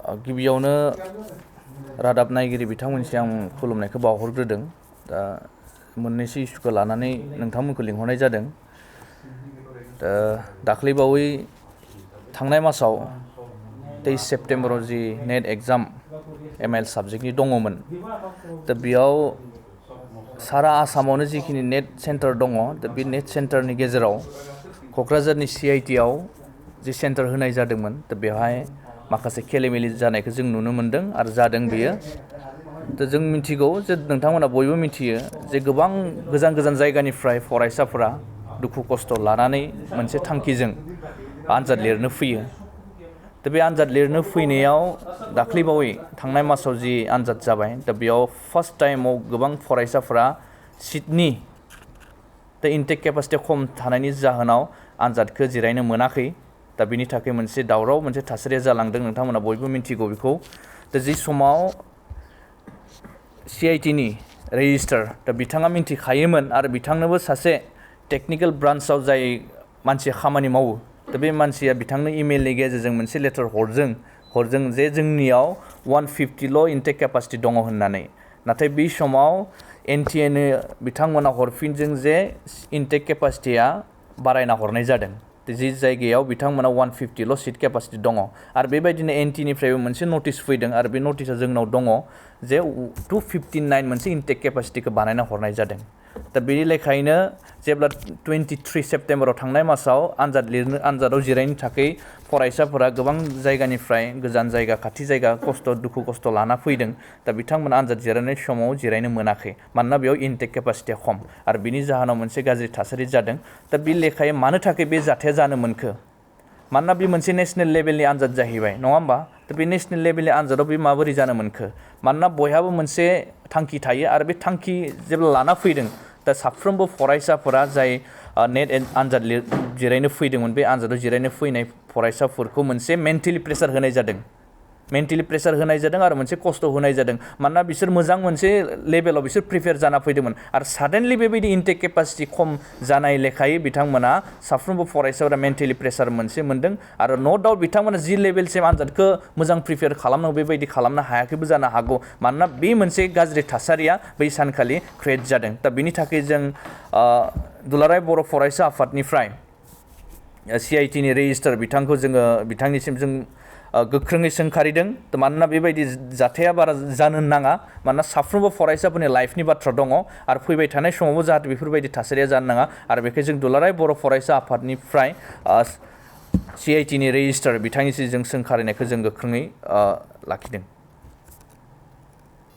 गिबियावनो रादाब नायगिरि बिथांमोनसिम आं खुलुमनायखौ बावहरग्रोदों। दा मोननैसो इस्युखौ लानानै नोंथांमोनखौ लिंहरनाय जादों। दा दाख्लैबावै थांनाय मासाव 23 सेप्तेम्बराव जि नेट एग्जाम ML साबजेक्टनि दङमोन, दा बेयाव सारा आसामावनो जिखिनि नेट सेन्टार दङ, दा बे नेट सेन्टारनि गेजेराव क'क्राझारनि CIT आव जि सेन्टार होनाय जादोंमोन, दा बेवहाय माखासे खेलिमेलि जानायखौ जों नुनो मोनदों आरो जादों बेयो। दा जों मिथिगौ जे नोंथांमोना बयबो मिथियो जे गोबां गोजान गोजान जायगानिफ्राय फरायसाफोरा दुखु खस्थ' लानानै मोनसे थांखिजों आनजाद लिरनो फैयो। दा बे आनजाद लिरनो फैनायाव दाख्लैबावै थांनाय मासाव जि आनजाद जाबाय, दा बेयाव फार्स्ट टाइमाव गोबां फरायसाफोरा सिटनि दा इनटेक केपासिटिया खम थानायनि जाहोनाव आनजादखौ जिरायनो मोनाखै। दा बिनि थाखाय मोनसे दावराव मोनसे थासारिया जालांदों, नोंथांमोना बयबो मिथिगौ बेखौ। दा जि समाव CIT नि रेजिस्टार, दा बिथाङा मिथिखायोमोन आरो बिथांनोबो सासे टेकनिकेल ब्रान्चआव जाय मानसिया खामानि मावो, दा बे मानसिया बिथांनो इमेलनि गेजेरजों मोनसे लेटार हरदों जे जोंनियाव 150ल' इनटेक केपासिटि दङ होननानै। नाथाय बे समाव NTA नो बिथांमोना हरफिनदों जे इनटेक केपासिटिया बारायना हरनाय जादों। जि जायगायाव बिथांमोना 150ल' सिट केपासिटि दङ। आरो बेबायदिनो NTA निफ्रायबो मोनसे नटिस फैदों आरो बे नटिसा जोंनाव दङ जे 259 मोनसे इनटेक केपासिटिखौ बानायना हरनाय जादों। दा बेनि लेखायैनो जेब्ला 23 सेप्तेम्बराव थांनाय मासाव आनजादाव जिरायनो थाखाय फरायसाफोरा गोबां जायगानिफ्राय गोजान जायगा खाथि जायगा दुखु खस्थ' लाना फैदों। दा बिथांमोना आनजाद जिरायनाय समाव जिरायनो मोनाखै, मानोना बेयाव इनटेक केपासिटिया खम आरो बिनि जाहोनाव मोनसे गाज्रि थासारि जादों। दा बे लेखायै मानो थाखाय बे जाथाया जानो मोनखो? मानोना बे मोनसे नेसनेल लेभेलनि आनजाद जाहैबाय, नङा होमबा? दा बे नेसनेल लेभेलनि आनजादाव बे माबोरै जानो मोनखो? मानोना बयहाबो मोनसे थांखि थायो आरो बे थांखि जेब्ला लाना फैदों, दा साफ्रोमबो फरायसाफोरा जाय नेट आनजाद जिरायनो फैदोंमोन, बे आनजादाव जिरायनो फैनाय फरायसाफोरखौ मोनसे मेन्टेलि प्रेसार होनाय जादों। आरो मोनसे खस्थ' होनाय जादों। मानोना बिसोर मोजां मोनसे लेभेलाव बिसोर प्रिपेयार जाना फैदोंमोन आरो साडेनलि बेबायदि इनटेक केपासिटि खम जानाय लेखायै बिथांमोना साफ्रोमबो फरायसाफोरा मेन्टेलि प्रेसार मोनसे मोनदों आरो न' डाउट बिथांमोना जि लेभेलसिम आनजादखौ मोजां प्रिपेयार खालामनांगौ बेबायदि खालामनो हायाखैबो जानो हागौ। मानोना बे मोनसे गाज्रि थासारिया बै सानखालि क्रिएट जादों। दा बिनि थाखाय जों दुलाराय बर' फरायसा आफादनिफ्राय CIT नि रेजिस्टार बिथांनिसिम जों गोख्रोङै सोंखारिदों। मानोना बेबायदि जाथाया बारा जानो नाङा, मानोना साफ्रोमबो फरायसाफोरनि लाइफनि बाथ्रा दङ आरो फैबाय थानाय समावबो जाहाथे बेफोरबायदि थासारिया जानो नाङा। आरो बेखायनो जों दुलाराय बर' फरायसा आफादनिफ्राय CIT नि रेजिस्टार बिथांनिसिम जों सोंखारिनायखौ जों गोख्रोङै लाखिदों।